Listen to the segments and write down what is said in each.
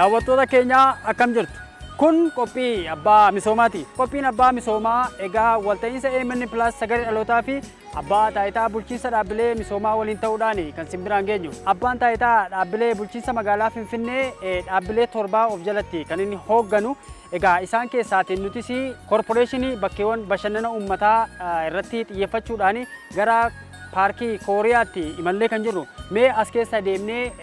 Daawwattoota keenyaa, akkam jirtu? Kun qophii abbaa misoomaati. Qophiin abbaa misoomaa egaa walta'iinsa AMN Plus, Sagalee Dhalootaa fi abbaa taayitaa bulchiinsa dhaabbilee misoomaa waliin ta'uudhaan kan isin biraan geenyu. Abbaan taayitaa dhaabbilee bulchiinsa magaalaa Finfinnee dhaabbilee torbaa of jalatti kan inni hoogganu. Egaa isaan keessaatiin nutis koorporeeshinii bakkeewwan bashannana uummataa irratti xiyyeeffachuudhaan gara paarkii Kooriyaatti imallee kan jirru. Mee as keessa deemnee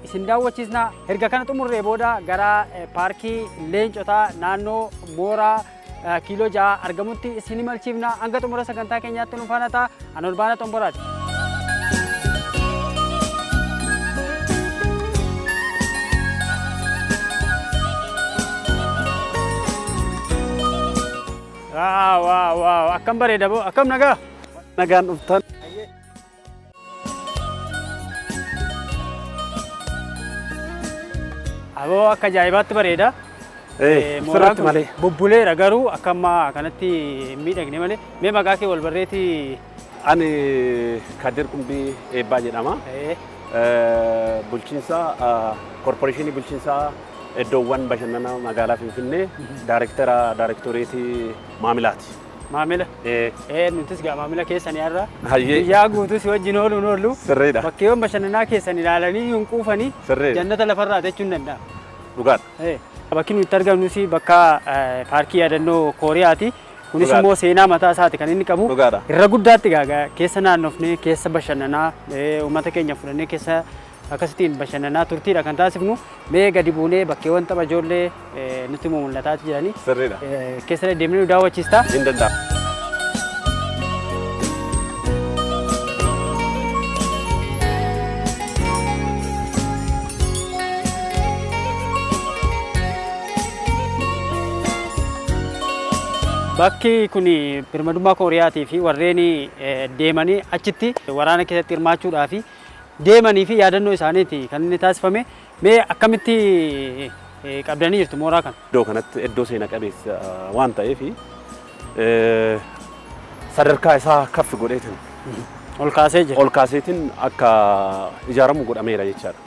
isin daawwachiisna. Erga kana xumurree booda gara paarkii leencotaa naannoo mooraa kiiloo 6 argamutti isin imalchiifna. Hanga xumura sagantaa keenyaatti nu faana ta'a. Ani Olbaana Xomboraati. Waaw, waaw, waaw, akkam bareeda boo! Akkam nagaa? Nagaan dhuftan. Aboo, akka ajaa'ibaatti bareeda. Mooraan Sirriitti kun malee. bubbuleera, garuu akka ammaa kanatti hin miidhagne malee. Mee maqaa kee wal barreeti. Ani Kadir Qumbii Eebbaa jedhama. Bulchiinsa koorporeeshinii bulchiinsa iddoowwan bashannana magaalaa Finfinnee, daayirektara daayirektoreetii maamilaati. Maamila. Nutis gaa maamila keessanii har'a. Hayyee. Guyyaa guutuu si wajjin ooluun oollu. Sirriidha. Bakkeewwan bashannanaa keessan ilaalanii hin quufanii. Sirriidha. Jannata lafarraa jechuun danda'a. Dhugaadha. Bakki nuti argamnus bakka paarkii yaadannoo Kooriyaati. Kunis immoo seenaa mataa isaati kan inni qabu. Dhugaadha. Irra guddaatti gaa keessa naannofnee, keessa bashannanaa, uummata keenya fudhannee keessa akkasittiin bashannanaa turtiidha kan taasifnu. Mee gadi buunee bakkeewwan tapha ijoollee nutti mul'ataa jiranii. Sirriidha. Keessa deddeemnee nu daawwachiista. Hin danda'amu. Bakki kun birmadummaa Kooriyaatii fi warreen deemanii achitti waraana keessatti hirmaachuudhaa fi deemanii fi yaadannoo isaaniiti kan inni taasifame. Mee akkamitti qabdanii jirtu mooraa kana? Iddoo kanatti iddoo seena qabeessa waan ta'eef, sadarkaa isaa kaffi godheetin ol kaasee jira. Ol kaaseetiin akka ijaaramu godhameera jechaadha.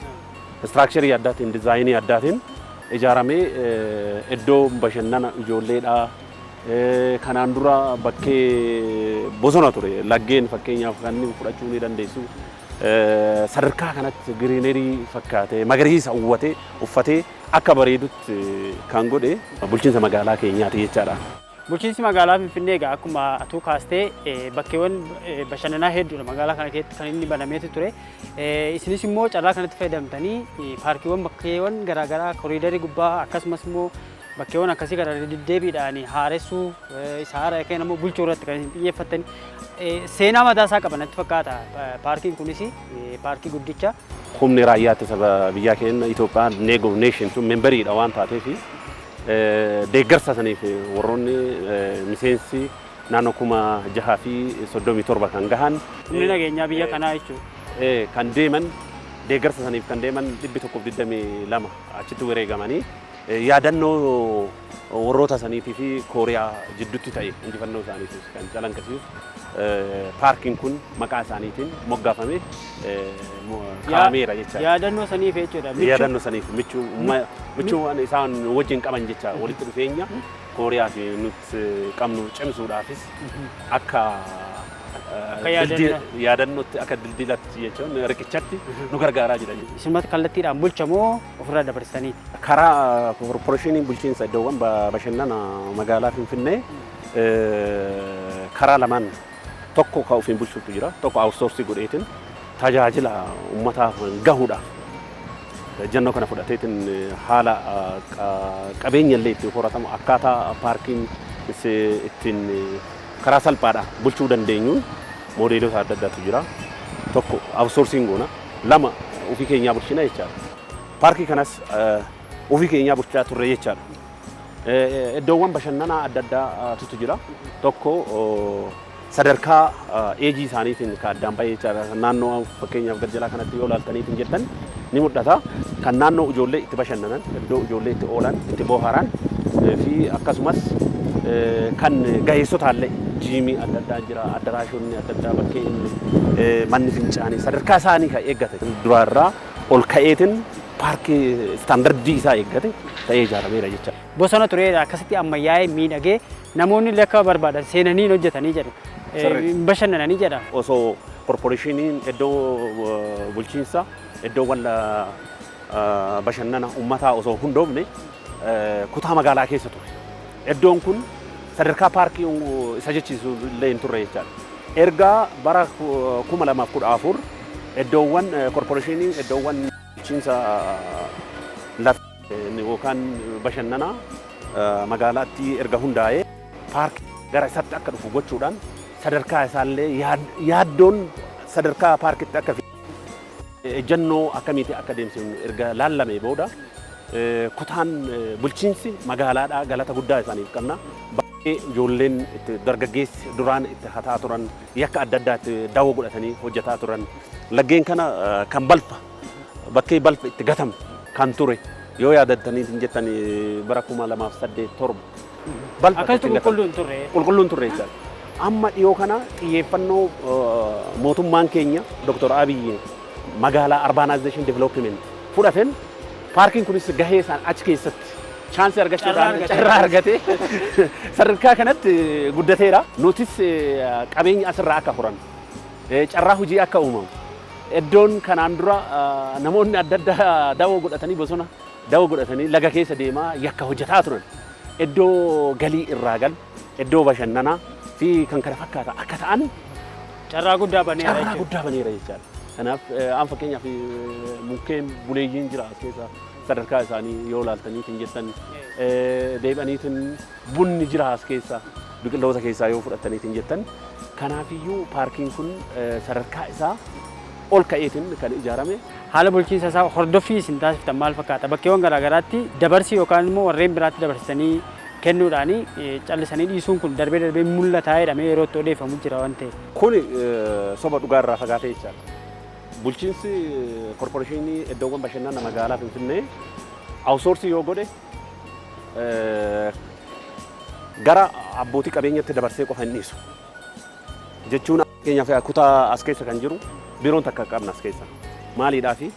Istiraakcharii addaatiin, dizaayinii addaatiin ijaaramee iddoo bashannana ijoolleedhaa. Kanaan dura bakkee bosona ture, laggeen fakkeenyaaf kan inni fudhachuu ni dandeessu. Sadarkaa kanatti greenery fakkaatee magariisa uwwatee uffatee akka bareedutti kan godhe bulchiinsa magaalaa keenyaati jechaadha. Bulchiinsi magaalaa Finfinnee egaa akkuma atuu kaastee bakkeewwan bashannanaa hedduudha magaalaa kana keessatti kan inni banameetu ture. Isinis immoo carraa kanatti fayyadamtanii paarkiiwwan bakkeewwan garaagaraa koriidarii gubbaa, akkasumas immoo bakkeewwan akkasii kana deddeebiidhaan haaressuu, isa haaraa yookiin immoo bulchuu irratti kan isin xiyyeeffattan. Seenaa mataa isaa qaba natti fakkaata. Paarkiin kunis paarkii guddicha. Humni raayyaa ittisa biyyaa keenya Itoophiyaa League of Nation tun memberiidha waan taateef, deeggarsa saniif warroonni miseensi naannoo 6037 kan gahan Humni nageenyaa biyya kanaa jechuudha. Kan deeman, deeggarsa saniif kan deeman 122 achitti wareegamanii, yaadannoo warroota saniitii fi Kooriyaa jidduutti ta'e injifannoo isaaniitis kan calaqqisiisu paarkiin kun maqaa isaaniitiin moggaafame kaa'ameera jechaadha. Yaadannoo saniif jechuudha. Yaadannoo saniif, michuuwwan isaan wajjin qaban jecha, walitti dhufeenya Kooriyaa fi nuti qabnu cimsuudhaafis akka yaadannootti, akka dildilatti jechuun riqichatti nu gargaaraa jira. Isinumatti kallattiidhaan bulcha moo ofirraa dabarsitaniiti? Karaa koorporeeshinii bulchiinsa iddoowwan bashannana magaalaa Finfinnee karaa lamaan, tokko kan ofiin bulchuutu jira, tokko outsource godheetiin tajaajila uummataaf gahuudhaaf ejjennoo kana fudhateetiin haala qabeenya illee ittiin horatamu, akkaataa paarkiin ittiin karaa salphaadhaan bulchuu dandeenyuun moodeelota adda addaatu jira. Tokko outsourcing goona, lama ofii keenyaa bulchina jechaadha. Paarkii kanas ofii keenyaa bulchaa turre jechaadha. Iddoowwan bashannanaa adda addaatu jira. Tokko sadarkaa eejii isaaniitiin kan addaan bahee jechaadha. Naannoo fakkeenyaaf gad-jalaa kanatti yoo ilaaltaniitiin jettan ni mul'ata. Kan naannoo ijoollee itti bashannanan, iddoo ijoollee itti oolan, itti bohaaran fi akkasumas kan gaheessotaallee jiimii adda addaa jira, addaraashonni adda addaa, bakkeen manni fincaanii sadarkaa isaanii kan eeggate duraarraa ol ka'eetiin. Paarkii standardii isaa eeggate ta'ee ijaarameera jecha. Bosona tureera, akkasitti ammayyaa'ee miidhagee namoonni illee akka barbaadan seenanii hojjetanii jedhu. Bashannananii jedha. Osoo korporeeshiniin iddoo bulchiinsa iddoowwan bashannana uummataa osoo hundoofne kutaa magaalaa keessa ture. Iddoon kun sadarkaa paarkii isa jechiisu illee hin turre jechaadha. Erga bara 2014 iddoowwan korporeeshinii iddoowwan bulchiinsa lafa yookaan bashannanaa magaalaatti erga hundaa'ee, paarkii gara isaatti akka dhufu gochuudhaan sadarkaa isaallee yaaddoon sadarkaa paarkitti akka ejjennoo akkamiiti akka deemsifnu erga laallamee booda, kutaan bulchiinsi magaalaadhaa galata guddaa isaaniif qabna. Baay'ee ijoolleen itti dargaggeessi duraan itti hataa turan, yakka adda addaa itti dawoo godhatanii hojjetaa turan, laggeen kana kan balfa bakkee balfa itti gatamu kan ture yoo yaadattanii hin jettan, bara 2008 7 balfa Akkasitti qulqulluun turre. Qulqulluun turre jechaadha. Amma dhiyoo kana xiyyeeffannoo mootummaan keenya Dr. Abiyyi magaalaa urbanization development fudhateen paarkiin kunis gahee isaan achi keessatti chaansii argachuudhaan carraa argatee sadarkaa kanatti guddateera. Nutis qabeenya asirraa akka horan, carraa hojii akka uumamu, iddoon kanaan dura namoonni adda addaa dawoo godhatanii, bosona dawoo godhatanii laga keessa deemaa yakka hojjetaa turan, iddoo galii irraa galu, iddoo bashannanaa fi kan kana fakkaata akka ta'an Carraa guddaa baneera carraa jechuudha. guddaa baneera jechaadha. Kanaaf an fakkeenyaaf mukkeen buleeyyiin jira as keessa, sadarkaa isaanii yoo ilaaltaniitiin jettan, deebi'aniitiin bunni jira as keessa, biqiloota keessaa yoo fudhattaniitiin jettan. Kanaafiyyuu paarkiin kun sadarkaa isaa ol ka'eetiin kan ijaarame. Haala bulchiinsa isaa hordoffii isin taasiftan maal fakkaata? Bakkeewwan garaagaraatti dabarsii yookaan immoo warreen biraatti dabarsitanii kennuudhaan callisanii dhiisuun kun darbee darbee mul'ataa jedhamee yeroo itti odeeffamu jira waan ta'eef. Kuni soba, dhugaa irraa fagaatee jechaadha. Bulchiinsi korporeeshinii iddoowwan bashannana magaalaa Finfinnee outsource yoo godhe gara abbootii qabeenyatti dabarsee qofa hin dhiisu. Jechuun fakkeenyaaf kutaa as keessa kan jiru biiroon takka qabna as keessa. Maaliidhaa fi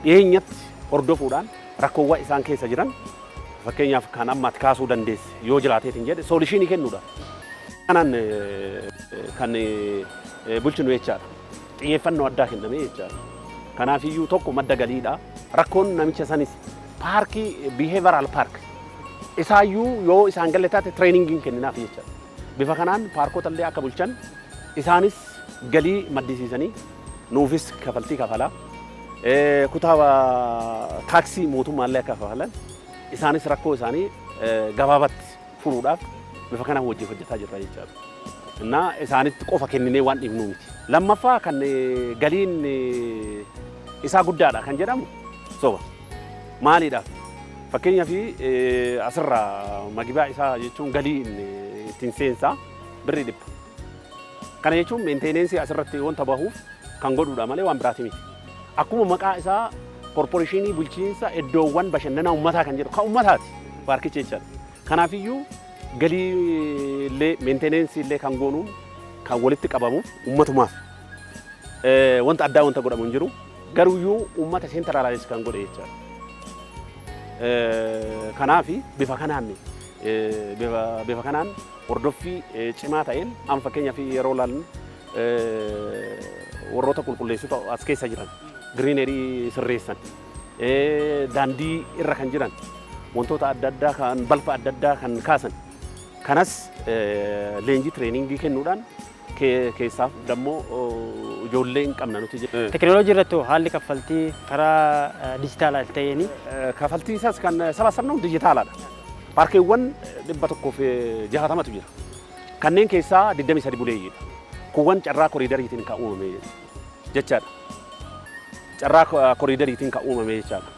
dhiyeenyatti hordofuudhaan rakkoowwan isaan keessa jiran, fakkeenyaaf kan ammaatti kaasuu dandeesse yoo jiraateetiin jedhe, solution kennuudha. Kanaan kan bulchinu jechaadha. Xiyyeeffannoo addaa kennamee jechaadha. Kanaafiyyuu tokko madda galiidha. Rakkoon namicha sanis paarkii behavioral park isaayyuu yoo isaan galle taate trainingiin kenninaaf jechaadha. Bifa kanaan paarkota illee akka bulchan, isaanis galii maddisiisanii nuufis kafaltii kafalaa. Kutaa taaksii mootummaallee akka kafalan, isaanis rakkoo isaanii gabaabatti furuudhaaf bifa kanaan wajjin hojjetaa jirra jechaadha. Innaa isaanitti qofa kenninee waan dhiibnuu miti. Lammaffaa kan galiin isaa guddaadha kan jedhamu soba. Maaliidhaaf? Fakkeenyaaf asirraa magibaa isaa jechuun galii ittiin seensaa birrii 100. Kana jechuun maintenance asirratti wanta bahuuf kan godhuudha malee waan biraati miti. Akkuma maqaa isaa korporeeshinii bulchiinsa iddoowwan bashannanaa uummataa kan jedhu, kan uummataati paarkichi jechaadha. Kanaafiyyuu galii illee maintenance illee kan goonuun kan walitti qabamuuf uummatumaaf. Wanta addaa wanta godhamu hin jiru. Garuuyyuu uummata centralize kan godhe jechaadha. Kanaafi bifa kanaan hordoffii cimaa ta'een amma fakkeenyaaf yeroo ilaallu warroota qulqulleessitoota as keessa jiran, greenery sirreessan, daandii irra kan jiran, wantoota adda addaa kan balfa adda addaa kan kaasan kanas leenjii training kennuudhaan keessaaf dammoo ijoollee hin qabna nuti. Teekinooloojii irratti haalli kaffaltii karaa dijitaalaa ta'een Kaffaltii isaas kan sabasabnu dijitaalaadha. Paarkiiwwan 160tu jira. Kanneen keessaa 23 buleeyyiidha. Kuuwwan carraa koriidariitiin kan uumame jechaadha. Carraa koriidariitiin kan uumame jechaadha.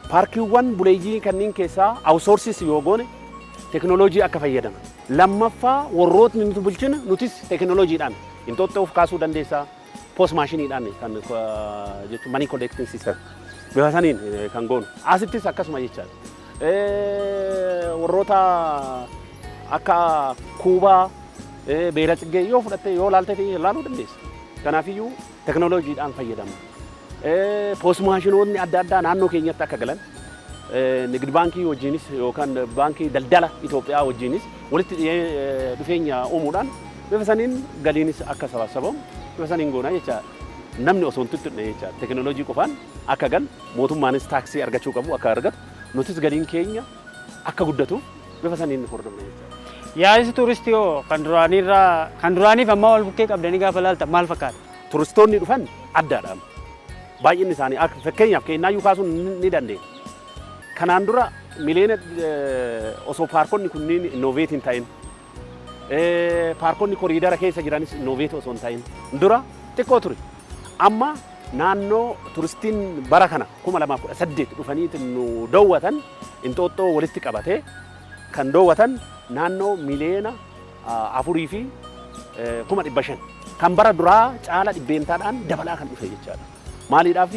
Paarkiiwwan buleeyyii kanneen keessaa outsource yoo goone teekinooloojii akka fayyadaman. Lammaffaa warrootni nuti bulchina nutis teekinooloojiidhaan Inxooxxoo of kaasuu dandeessaa. POS machineiidhaan kan jechuun money collecting system. Bifa saniin kan goonu. Asittis akkasuma jechaadha. Warroota akka Kuubaa, Beela Tsiggee yoo fudhatte, yoo ilaalte ilaaluu dandeessa. Kanaafiyyuu teekinooloojiidhaan fayyadamna. POS maashinoonni adda addaa naannoo keenyatti akka galan, nigid baankii wajjinis yookaan baankii daldala Itoophiyaa wajjinis walitti dhufeenya uumuudhaan bifa saniin galiinis akka sabasabamu bifa saniin goonaa jechaadha. Namni osoo hin tuttuqne jechaadha. Teekinooloojii qofaan akka galu, mootummaanis taaksii argachuu qabu akka argatu, nutis galiin keenya akka guddatuuf bifa saniin hordofna jechaadha. Yaa'insi turistii hoo kan duraaniirraa kan duraaniif ammaa wal bukkee qabdanii gaafa ilaaltan maal fakkaata? Turistoonni dhufan addaadha. Baay'inni isaanii akka fakkeenyaaf kennaayyuu kaasuun ni dandeenya. Kanaan dura miliyoona osoo paarkonni kunniin innovate hin ta'in, paarkonni koriidara keessa jiranis innovate osoo hin ta'in dura xiqqoo ture. Amma naannoo turistiin bara kana 2018 dhufanii nu daawwatan Inxooxxoo walitti qabatee kan daawwatan naannoo 4,500,000 kan bara duraa caala dhibbeentaadhaan dabalaa kan dhufe jechaadha. Maaliidhaaf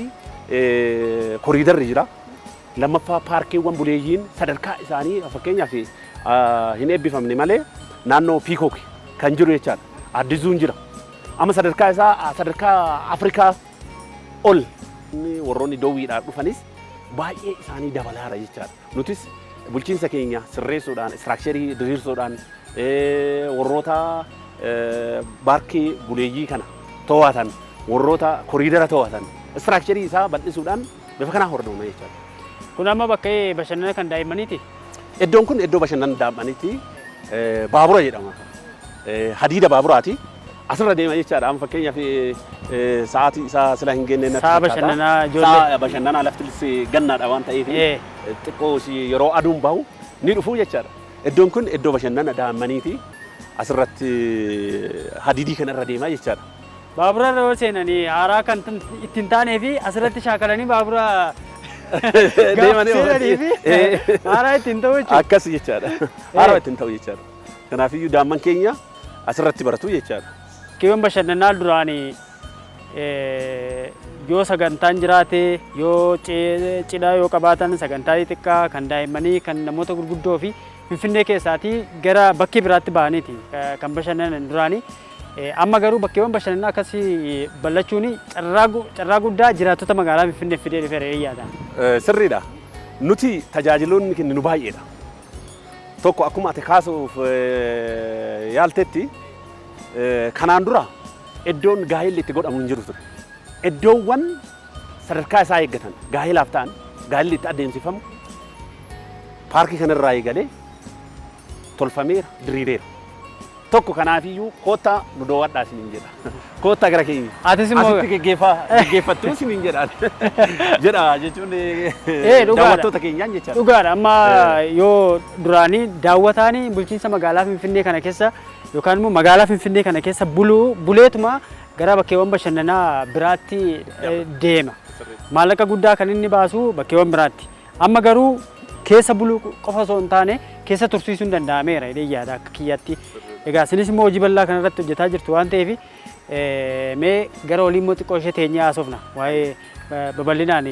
koriidarri jira. Lammaffaa paarkiiwwan buleeyyiin sadarkaa isaanii fakkeenyaaf hin eebbifamne malee naannoo Peacock kan jiru jechaadha. Addisuun jira. Amma sadarkaa isaa sadarkaa Afrikaa ol warroonni doowwiidhaan dhufanis baay'ee isaanii dabalaara jechaadha. Nutis bulchiinsa keenya sirreessuudhaan, structure diriirsuudhaan, warroota paarkii buleeyyii kana to'atan, warroota koriidara to'atan, structure isaa bal'isuudhaan bifa kanaa hordofna jechaadha. Kun amma bakka bashannana kan daa'immaniiti. Iddoon kun iddoo bashannana daa'immaniiti. Baabura jedhama. Hadiida baaburaati. Asirra deema jechaadha. Amma fakkeenyaaf sa'aatii isaa sila hin genne natti Sa'a fakkaata. bashannanaa ijoollee. Sa'a bashannanaa lafti gannaadha waan ta'eef xiqqoo yeroo aduun bahu ni dhufu jechaadha. Iddoon kun iddoo bashannana daa'immaniiti. Asirratti hadiidii kanarra deema jechaadha. Baabura irra yoo seenanii haaraa kan ittiin taanee fi asirratti shaakalanii baabura Deemanii seenanii fi haaraa ittiin ta'u jechuudha. Akkas jechaadha. Haaraa ittiin ta'u jechaadha. Kanaafiyyuu daa'imman keenya asirratti baratu jechaadha. Bakkeewwan bashannanaa duraanii yoo sagantaan jiraate, yoo cidha yoo qabaatan, sagantaa xixiqqaa kan daa'immanii kan namoota gurguddoo fi Finfinnee keessaatii gara bakkee biraatti bahaniiti kan bashannanan duraanii. Amma garuu bakkeewwan bashannanaa akkasii bal'achuun carraa guddaa jiraattota magaalaa Finfinnee fidee dhufeera yaada. Sirriidha. Nuti tajaajiloonni kenninu baay'eedha. Tokko akkuma ati kaasuuf yaaltetti, kanaan dura iddoon gaa'elli itti godhamu hin jiru ture. Iddoowwan sadarkaa isaa eeggatan gaa'elaaf ta'an gaa'elli itti adeemsifamu paarkii kanarraa eegalee tolfameera, diriireera. Tokko kanaafiyyuu koottaa nu daawwadhaa isiniin jedha. Koottaa gara keenya. Atis immoo Asitti geggeeffattuu isiniin jedha. Jedha jechuun Dhugaadha. daawwattoota keenyaan jechaadha. Dhugaadha. Amma yoo duraanii daawwataanii bulchiinsa magaalaa Finfinnee kana keessa yookaan immoo magaalaa Finfinnee kana keessa buluu buleetuma gara bakkeewwan bashannanaa biraatti deema. Maallaqa guddaa kan inni baasu bakkeewwan biraatti. Amma garuu keessa buluu qofa osoo hin taane keessa tursiisuun danda'ameera jedhee yaada akka kiyyaatti. Egaa isinis immoo hojii bal'aa kanarratti hojjetaa jirtu waan ta'eef, mee gara olii immoo xiqqoo ishee teenyee haasofna. Waa'ee babal'inaan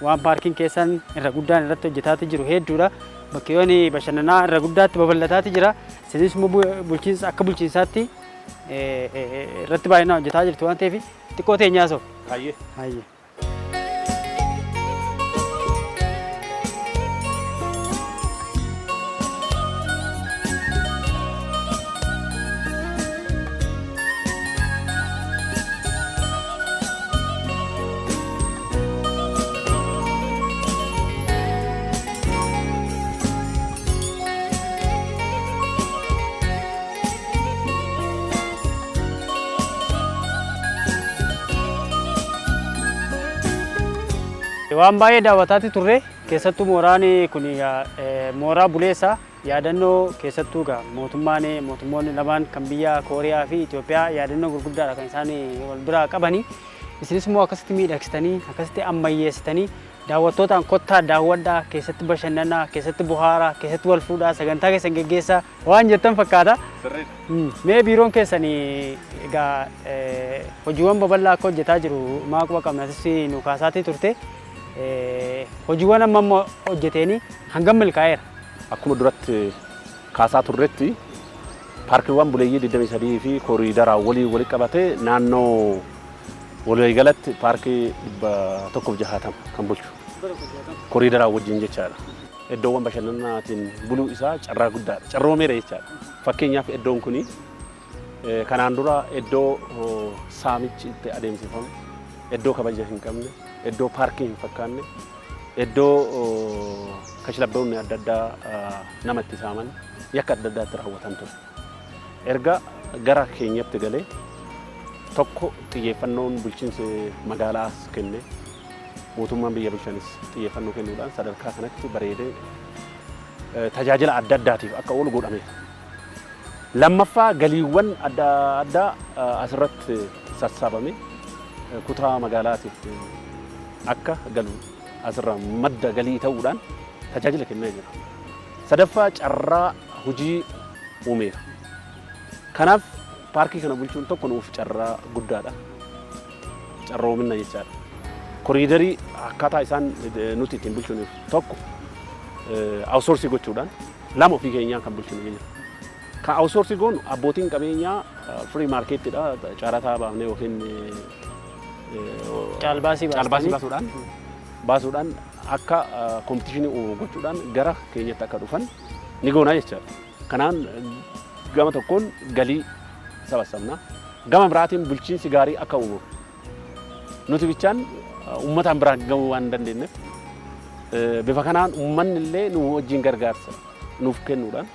waan paarkiin keessan irra guddaan irratti hojjetaati jiru hedduudha. Bakkeewwan bashannanaa irra guddaatti babal'ataati jira. Isinis immoo bulchiinsa akka bulchiinsaatti irratti baay'inaan hojjetaa jirtu waan ta'eef xiqqoo teenyee haasofna. Hayyee. Hayyee. Waan baay'ee daawwataatti turre. Keessattuu mooraan kun mooraa buleessa yaadannoo keessattuu egaa mootummaan mootummoonni lamaan kan biyya Kooriyaa fi Itoophiyaa yaadannoo gurguddaadha kan isaan wal biraa qabanii. Isinis immoo akkasitti miidhagsitanii akkasitti ammayyeessitanii daawwattootaan kottaa daawwadhaa, keessatti bashannanaa, keessatti bohaaraa, keessatti wal fuudhaa, sagantaa keessan geggeessaa waan jettan fakkaata. Mee biiroon keessan egaa hojiiwwan babal'aa akka hojjetaa jiru maa quba qabna, nu kaasaatii turte. Hojiiwwan amma amma hojjeteeni hangam milkaa'eera? Akkuma duratti kaasaa turretti paarkiiwwan buleeyyii 23 fi kooriidaraa walii walitti qabatee naannoo Waliigalatti paarkii 160 kan bulchu koriidaraa wajjin jechaadha. Iddoowwan bashannanaatiin buluu isaa carraa guddaadha. Carroomeera jechaadha. Fakkeenyaaf, iddoon kuni kanaan dura iddoo saamichi itti adeemsifamu, iddoo kabaja hin qabne, iddoo paarkii hin fakkaanne, iddoo kashlabboonni adda addaa nama itti saaman, yakka adda addaatti raawwatan ture. Erga gara keenyatti galee, tokko xiyyeeffannoon bulchiinsi magaalaas kenne, mootummaan biyya bulchanis xiyyeeffannoo kennuudhaan sadarkaa kanatti bareedee tajaajila adda addaatiif akka oolu godhameera. Lammaffaa, galiiwwan adda addaa asirratti sassaabame kutaa magaalaatiif akka galu asirraa madda galii ta'uudhaan tajaajila kennaa jira. Sadaffaa, carraa hojii uumeera. Kanaaf paarkii kana bulchuun tokko nuuf carraa guddaadha. Carroomina jechaadha. Koriidarii akkaataa isaan nuti ittiin bulchuuf, tokko outsource gochuudhaan, lama ofii keenyaa kan bulchinu jira. Kan outsource goonu abbootiin qabeenyaa free marketidha, caarataa baafnee yookiin Caalbaasii. Caalbaasii baasuudhaan akka competition uumu gochuudhaan gara keenyatti akka dhufan ni goona jechaadha. Kanaan gama tokkoon galii sabassabna. Gama biraatiin bulchiinsi gaarii akka uumamu. Nuti bichaan uummataan biraan gahuu waan hin dandeenyeef, bifa kanaan uummanni illee nu wajjin gargaarsa nuuf kennuudhaan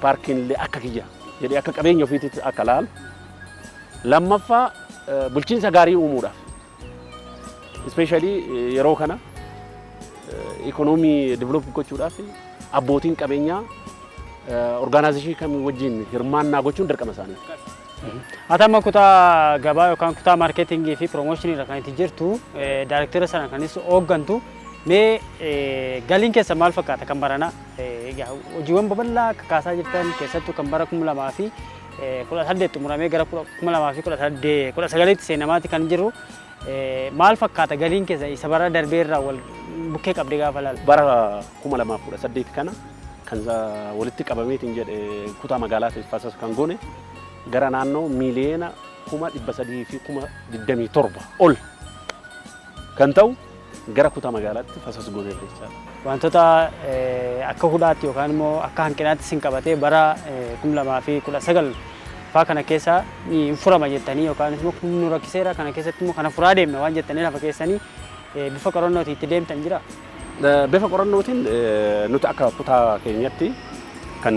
paarkiin illee akka kiyya jedhee akka qabeenya ofiititti akka laalu. Lammaffaa, bulchiinsa gaarii uumuudhaaf. Especially yeroo kana ikonoomii develop gochuudhaaf abbootiin qabeenyaa organization kamii wajjin hirmaannaa gochuun dirqama isaanii. Ati amma kutaa gabaa yookaan kutaa marketing fi promotion irra kan itti jirtu, daayirektara sana kanis hooggantu, mee galiin keessa maal fakkaata kan baranaa? Hojiiwwan babal'aa akka kaasaa jirtan, keessattuu kan bara 2018 xumuramee gara 2019tti seenamaatti kan jiru, maal fakkaata galiin keessa isa bara darbeerraa wal bukkee qabdee gaafa laalu? Bara 2018 kana kan walitti qabameetiin jedhe kutaa magaalaatiif fasas kan goone gara naannoo 327,000,000 ol kan ta'u gara kutaa magaalaatti fasas gooneerra jechaadha. Wantoota akka hudhaatti yookaan immoo akka hanqinaatti sin qabatee bara 2019 faa kana keessa hin furama jettanii, yookaan immoo kun nu rakkiseera, kana keessatti immoo kana furaa deemna waan jettanii lafa keessanii bifa qorannootiin itti deemtan jira? Bifa qorannootiin nuti akka kutaa keenyatti kan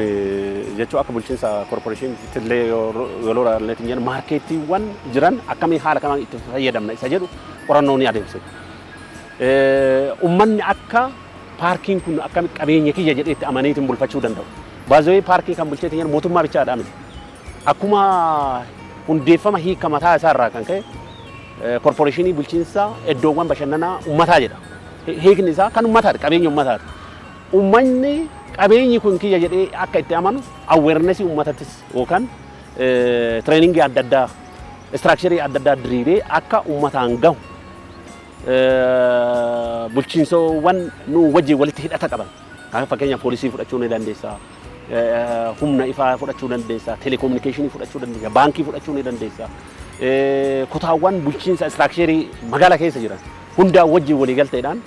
jechuun akka bulchiinsa koorporeeshiniitti illee yeroo ilaalleetiin jennu, maarkeettiiwwan jiran akkamiin haala kamaan itti fayyadamna isa jedhu qorannoo ni adeemsina. Uummanni akka paarkiin kun akkamitti qabeenya kiyya jedhee itti amaneetiin bulfachuu danda'u. Baazawee paarkii kan bulcheetiin jedhu mootummaa bichaadhaa miti. Akkuma hundeeffama hiika mataa isaa irraa kan ka'e koorporeeshinii bulchiinsa iddoowwan bashannanaa uummataa jedha. Hiikni isaa kan uummataati, qabeenya uummataati. Uummanni qabeenyi kun kiyya jedhee akka itti amanu awareness uummatattis yookaan training adda addaa, structure adda addaa diriiree akka uummataan gahu, bulchiinsawwan nu wajjin walitti hidhata qaban. Kan fakkeenyaaf poolisii fudhachuu ni dandeessa, humna ifaa fudhachuu dandeessa, teeleekoominikeeshinii fudhachuu dandeessa, baankii fudhachuu ni dandeessa. Kutaawwan bulchiinsa structure magaalaa keessa jiran hundaa wajjin waliigalteedhaan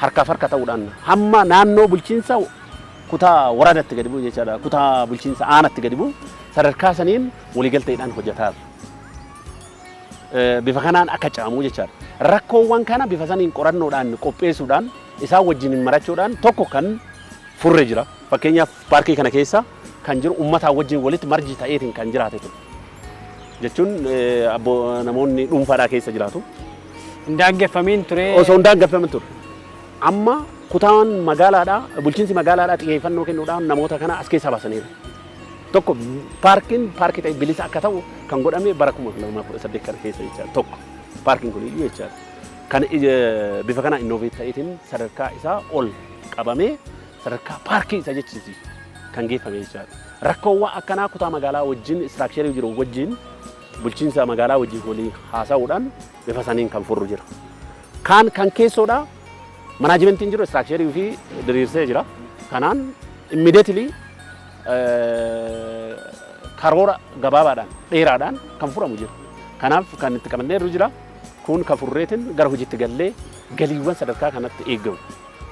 harkaaf harka ta'uudhaan hamma naannoo bulchiinsa kutaa waradaatti gadi bu'u jechaadha. Kutaa bulchiinsa aanatti gadi bu'u sadarkaa saniin waliigalteedhaan hojjetaa. Bifa kanaan akka caamu jechaadha. Rakkoowwan kana bifa saniin qorannoodhaan qopheessuudhaan, isaan wajjin marachuudhaan tokko kan furre jira. Fakkeenyaaf, paarkii kana keessa kan jiru uummataa wajjin walitti marji ta'eetiin kan jiraate ture. Jechuun namoonni dhuunfaadhaa keessa jiraatu. Hin daangeffamiin ture. Osoo hin daangeffamin ture. Amma kutaan magaalaadhaa, bulchiinsi magaalaadhaa xiyyeeffannoo kennuudhaan namoota kana as keessaa baasaniiru. Tokko paarkiin paarkii ta'e bilisa akka ta'u kan godhame bara 2018 kana keessa jechaadha. Tokko paarkiin kun iyyuu jechaadha. Kan bifa kana innovate ta'eetiin sadarkaa isaa ol qabamee sadarkaa paarkii isa jechisiisu kan geeffame jechaadha. Rakkoowwan akkanaa kutaa magaalaa wajjin, structure jiru wajjin, bulchiinsa magaalaa wajjin walii haasa'uudhaan bifa saniin kan furru jira. Kaan kan keessoodha, managementiin jiru structure fi diriirsee jira. Kanaan immediately karoora gabaabaadhaan dheeraadhaan kan furamu jira. Kanaaf kan itti qabanneerru jira. Kun ka furreetiin gara hojiitti gallee galiiwwan sadarkaa kanatti eegamu.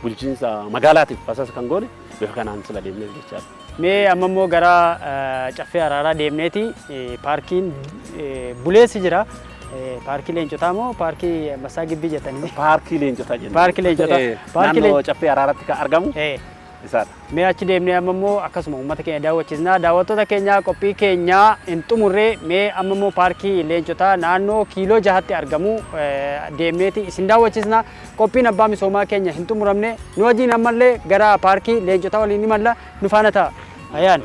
Bulchiinsa magaalaatiif fasasa kan goone bifa kanaan sila deemneef jechaadha. Mee amma immoo gara Caffee Araaraa deemneeti paarkiin buleessi jira. Paarkii leencotaa moo paarkii Ambassaa Gibbii jettanii? Paarkii leencotaa jenna. Paarkii leencotaa. Naannoo Caffee Araaratti kan argamu isaadha. Mee achi deemnee amma immoo akkasuma uummata keenya daawwachiisna. Daawwattoota keenya, qophii keenya hin xumurree. Mee amma immoo paarkii leencotaa naannoo kiiloo 6tti argamu deemneeti isin daawwachiisna. Qophiin abbaa misoomaa keenya hin xumuramne. Nu wajjin ammallee gara paarkii leencotaa waliin imalla, nu faana ta'a. Ayaan.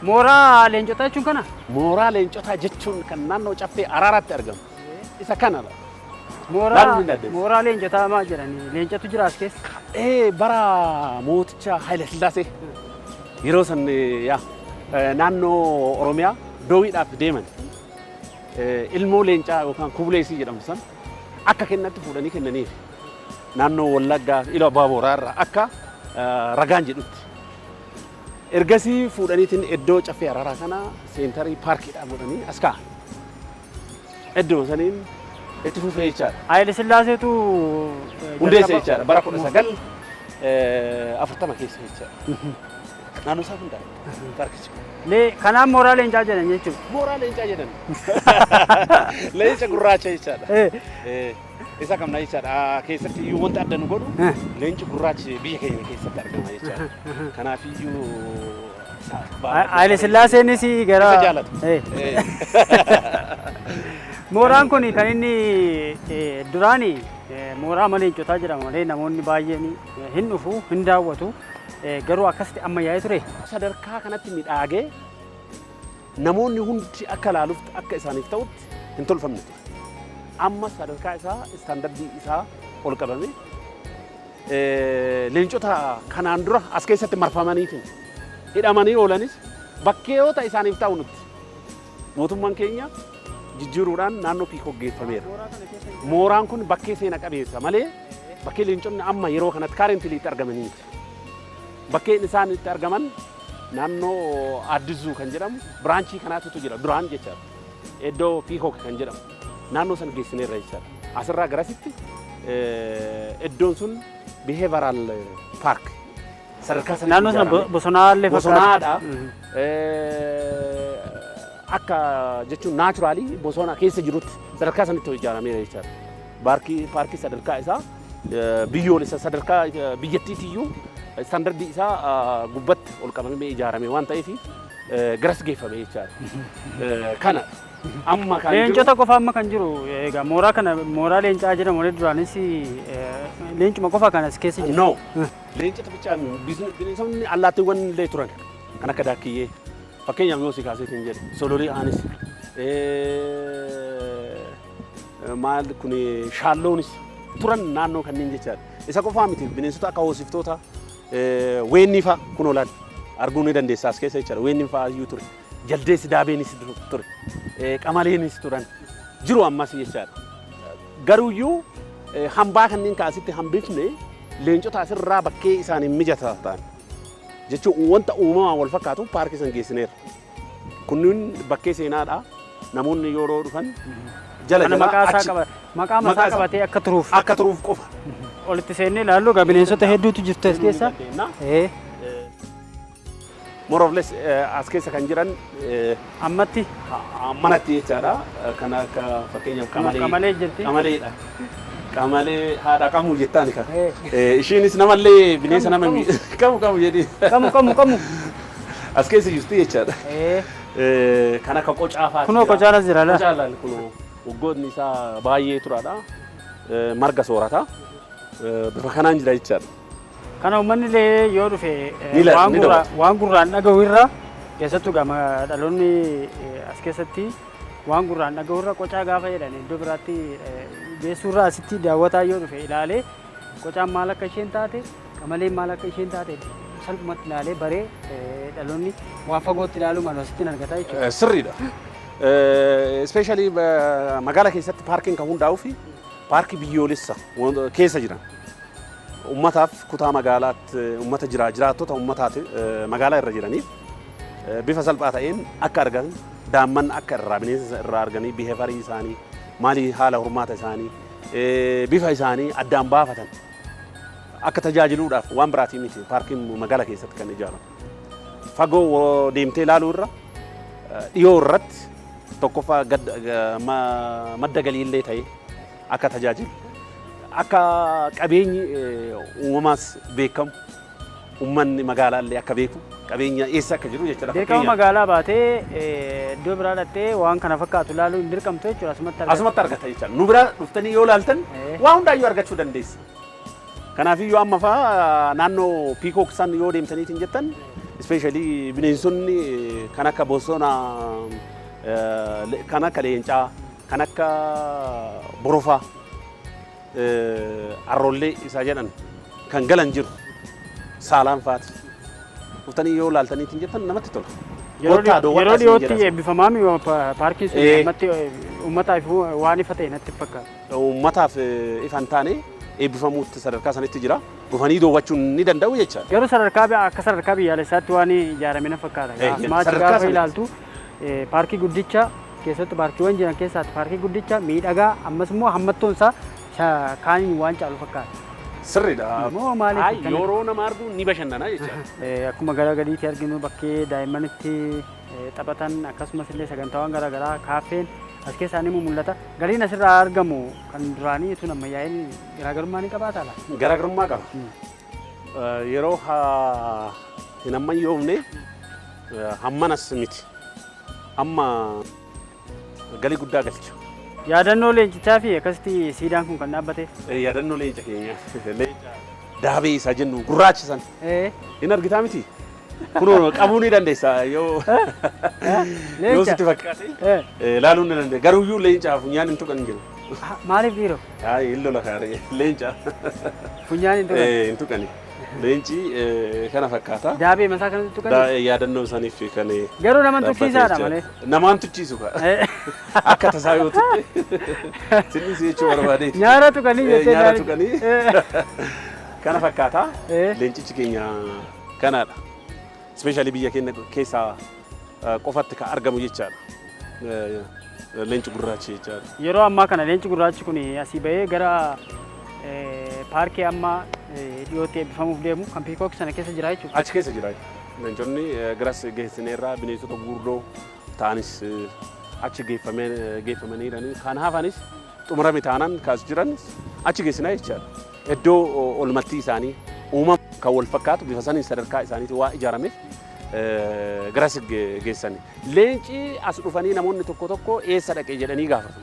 Mooraa leencotaa jechuun kana? Mooraa leencotaa jechuun kan naannoo Caffee Araaraatti argamu. Isa kanadha. Mooraa Laaluu ni dandeessa. Mooraa leencotaa maal jedhanii? Leencatu jira as keessa? Bara mooticha Haayile Sillaasee yeroo san yaa naannoo Oromiyaa doowiidhaaf deeman ilmoo leencaa yookaan kubleesii jedhamu san akka kennatti fuudhanii kennaniif naannoo Wallaggaa fi Iluu Abbaa Booraa irraa akka ragaan jedhutti. Ergasii fuudhaniitiin iddoo Caffee Araaraa kana center paarkiidhaan godhanii as kaa'an. Iddoo saniin itti fufee jechaadha. Haayile Sillaaseetu hundeesse jechaadha bara 1940 keessa jechaadha. Naannoo isaa hundaa'e paarkichi. Lee kanaaf mooraa leencaa jedhan jechuudha. Mooraa leencaa jedhan. Leenca gurraacha jechaadha. Isa qabna jechaadha. Keessatti iyyuu wanti adda nu godhu leenci gurraachi biyya keenya keessatti argama jechaadha. Kanaaf iyyuu Haayile Sillaaseenis gara Isa jaalatu. Mooraan kun kan inni duraani mooraa leencotaa jedhama malee namoonni baay'een hin dhufu, hin daawwatu. Garuu akkasitti ammayyaa'ee ture. Sadarkaa kanatti miidhagee namoonni hundi akka ilaaluuf akka isaaniif ta'utti hin tolfamne ture. Amma sadarkaa isaa, standard isaa ol qabame, leencota kanaan dura as keessatti marfamaniitiin hidhamanii oolanis bakkeewota isaaniif ta'u nutti mootummaan keenya jijjiiruudhaan naannoo Peacock geeffameera. Mooraan kun bakkee seena qabeessa malee bakkee leenconni amma yeroo kanatti currently itti argamanii miti. Bakkeen isaan itti argaman naannoo Addisuu kan jedhamu branch kanaatu jira duraan jechaadha. Iddoo Peacock kan jedhamu naannoo sana geessineerra jechaadha. Asirraa garasitti iddoon sun behavioral park sadarkaa sanatti Naannoo sana ijaarame. Bosonaallee fakkaata. Bosonaadha. Akka jechuun naturally bosona keessa jirutti sadarkaa sanatti ijaarameera jechaadha. Paarkii sadarkaa isaa biyyoolessa, sadarkaa biyyattiitiyyuu standard isaa gubbatti ol qabamee ijaarame waan ta'eef garas geeffame jechaadha. Kana amma kan jiru Leencota qofa amma kan jiru egaa mooraa kana mooraa leencaa jedhamu malee duraanis leencuma qofa kan as keessa jiru. No. Leencota bichaan, bineensonni allaattiiwwan illee turan kan akka daakkiyyee, fakkeenyaaf yoo si kaasee kan jedhe sololi'aanis, maal kun, shaalloonis turan naannoo kanneen jechaadha. Isa qofaa miti, bineensota akka hoosiftoota, weennii fa'a kun olaal arguu ni dandeessa as keessa jechaadha. Weenniin fa'a iyyuu ture. Jaldeessi daabeenis ture. Qamaleenis turan. Jiru ammas jechaadha. Garuuyyuu hambaa kanneen kaasitti hambifne leencota asirraa bakkee isaaniin mijataa ta'an jechuun wanta uumamaan wal fakkaatu paarkii san geessineera. Kunniin bakkee seenaadha. Namoonni yeroo dhufan jala Kana jala maqaa isaa achi qaba. Maqaa Maqaa masaa isaa- qabatee akka turuuf. Akka turuuf qofa. Olitti seennee ilaallu egaa bineensota hedduutu jirtu as keessa. More or less as keessa kan jiran Ammatti manatti jechaadha. Kan akka fakkeenyaaf qamalee. Qamalee jirti. Qamaleedha. Qamalee haadha qamuu jettaan ka. Ishiinis namallee bineensa nama qamu qamu jedhi. Qamu qamu qamu. As keessa jirti jechaadha. Kan akka qocaa fa'aa. Kunoo qocaan as jira laa. Qocaan laal, kunoo waggootni isaa baay'ee turaadha. Marga soorata. Bifa kanaan jira jechaadha. Kana uummanni illee yoo dhufe Ni ilaala, waan ni daawwata. Waan gurraan dhagahu irra, keessattuu gama dhaloonni as keessatti waan gurraan dhagahu irra, qocaa gaafa jedhan iddoo biraatti geessuu irra asitti daawwataa yoo dhufe ilaalee qocaan maal akka isheen taate, qamaleen maal akka isheen taate salphumatti ilaalee baree dhaloonni waan fagootti ilaaluu malu asitti hin argata jechuudha. Sirriidha. Especially magaalaa keessatti paarkiin kan hundaa'uu fi paarkii biyyoolessa keessa jiran ummataaf kutaa magaalaatti ummata jira jiraattota ummataati magaalaa irra jiraniif bifa salphaa ta'een akka argatan, daa'imman akka irraa bineensa irraa arganii behaviorii isaanii maalii, haala hormaata isaanii, bifa isaanii addaan baafatan akka tajaajiluudhaaf, waan biraatii miti paarkiin magaalaa keessatti kan ijaaramu. Fagoo deemtee ilaaluu irra dhiyoo irratti tokkoffaa madda galiillee ta'ee akka tajaajilu, akka qabeenyi uumamaas beekamu, uummanni magaalaallee akka beeku qabeenya eessa akka jiru jechuudha. Dirqama magaalaa baatee iddoo biraa dhattee waan kana fakkaatu ilaaluu hin dirqamtu jechuudha, asumatti argata. Asumatti argata jechuudha. Nu bira dhuftanii yoo ilaaltan waa hundaayyuu argachuu dandeessa. Kanaafiyyuu amma fa'aa naannoo Peacock san yoo deemtaniitiin jettan, especially bineensonni kan akka bosona, kan akka leencaa, kan akka borofaa, arroollee isaa jedhan kan galan jiru, saalaan faati. Dhuftanii yoo ilaaltaniitiin jettan namatti tola. Yeroo dhiyootti eebbifamaa paarkiin sun ammatti uummataaf waan ifa ta'e natti fakkaata. Uummataaf ifa hin taane, eebbifamuutti sadarkaa sanitti jira. Dhufanii daawwachuu ni danda'u jechaadha. Garuu sadarkaa akka sadarkaa biyyaalessaatti waan ijaarame na fakkaata. Asumaa gaafa ilaaltu paarkii guddicha keessattuu paarkiiwwan jiran keessaatti paarkii guddicha miidhagaa, ammas immoo hammattoon isaa kaaniin waan caalu fakkaata. Sirriidha. Moo maaliif? Yeroo nama argu ni bashannana jechaadha. Akkuma gara gadiitti arginu bakkee daa'imman itti taphatan, akkasumas illee sagantaawwan garaa garaa, kaaffeen as keessaa ni mul'ata. Galiin asirraa argamu kan duraanii tun ammayyaa'in garaagarummaa ni qabaata laata? Garaagarummaa qaba. Yeroo hin ammayyoofne hammanas miti. Amma galii guddaa galcha. Yaadannoo leencichaa fi akkasitti siidaan kun kan dhaabbate. Yaadannoo leenca keenya. Leenca daabee isaa jennu gurraacha san. Hin argitaa miti? Kunoo qabuu ni dandeessa yoo sitti fakkaate ilaaluu ni dandeessa. Garuuyyuu leencaa funyaan hin tuqan jiru. Maaliif dhiiroo? Hayi, hin lola kaaree leenca. Funyaan hin tuqan. Hin tuqani. Leenci kana fakkaata. Daabee masaa kanatti tuqani. Yaadannoo isaaniif kan Garuu nama tuqsiisaadha malee. Namaan tuchiisu ka. Akka tasaa yoo tuqe sinnis jechuu barbaadeeti. Nyaara tuqanii jettee. Nyaara tuqanii. Kana fakkaata. Leencichi keenya kanaadha. Especially biyya keenya keessaa qofatti kan argamu jechaadha. Leenci gurraachi jechaadha. Yeroo ammaa kana leenci gurraachi kun asii bahee gara paarkii amma dhiyootti eebbifamuuf deemu kan Peacock sana keessa jira jechuudha. Achi keessa jira. Leenconni garas geessineerraa, bineensota gurguddoo ta'anis achi geeffamaniirani. Kan hafanis xumurame taanaan kaas jiran achi geessinaa jechaadha. Iddoo olmattii isaanii uumama kan wal fakkaatu bifa saniin sadarkaa isaaniitti waa ijaarameef garas geessani. Leenci as dhufanii namoonni tokko tokko eessa dhaqe jedhanii gaafatu.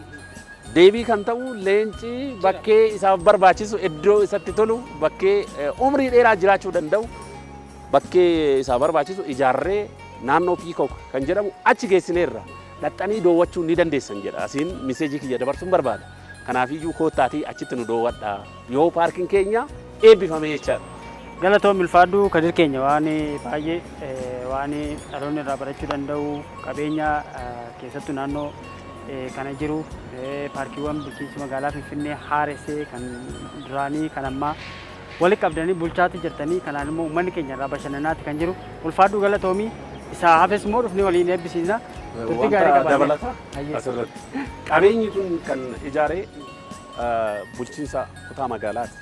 Deebii kan ta'u, leenci bakkee isaaf barbaachisu, iddoo isatti tolu, bakkee umrii dheeraa jiraachuu danda'u, bakkee isaaf barbaachisu ijaarree naannoo Peacock kan jedhamu achi geessineerra. Dhaxxanii daawwachuu ni dandeessan jedha. Asiin messageii kiyya dabarsuun barbaada. Kanaafiyyuu koottaatii achitti nu daawwadha. Yoo paarkiin keenya eebbifame jechaadha. Galatoon ulfaadhu Kadir keenya, waan baay'ee waan dhaloonni irraa barachuu danda'u, qabeenya keessattuu naannoo kana jiru, paarkiiwwan bulchiinsi magaalaa Finfinnee haaressee kan duraanii kan ammaa walitti qabdanii bulchaatti jirtanii, kanaan immoo uummanni keenya irraa bashannanaatti kan jiru, ulfaadhu galatoomii. Isaa hafes immoo dhufnee waliin eebbisiisna. Turtii gaarii Wanta qabaannee. Dabalata asirratti. Qabeenyi kun kan ijaare bulchiinsa kutaa magaalaati.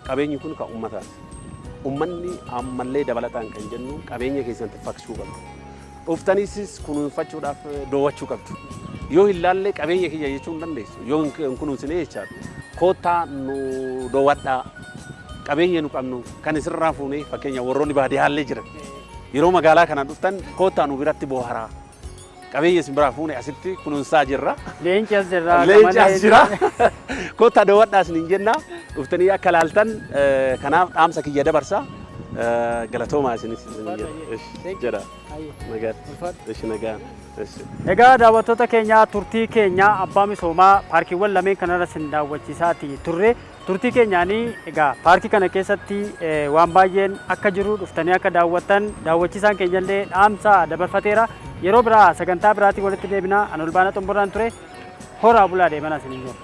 Qabeenyi kun kan uummataati. Uummanni ammallee dabalataan kan jennu qabeenya keessan tiffachuu qabdu. Dhuftaniisis kunuunfachuudhaaf daawwachuu qabdu. Yoo hin laalle qabeenya kiyya jechuu hin dandeessu. Yoo hin kunuunsine jechaadha. Koottaa nu daawwadhaa. Qabeenya nu qabnu kan isirraa fuunee, fakkeenya warroonni baadiyyaallee jiran. Yeroo magaalaa kana dhuftan koottaa nu biratti booharaa. Qabeenya isin biraa fuune asitti kunuunsaa jirra. Leenci as jirra. Leenci as jira. Koottaa daawwadhaa isiniin jenna. Dhuftanii akka laaltan kanaaf dhaamsa kiyya dabarsa. Galatoomaa isinis jedha. Nagaan. Ishi nagaan. Egaa daawwattoota keenya, turtii keenya abbaa misoomaa paarkiiwwan lameen kanarra isin daawwachiisaati turre. Turtii keenyaanii egaa paarkii kana keessatti waan baay'een akka jiru dhuftanii akka daawwattan daawwachiisaan keenyallee dhaamsa dabarfateera. Yeroo biraa sagantaa biraatiin walitti deebinaa. An Olbaanaa Xomboraan ture. Horaa bulaa deemanaa isiniin jira.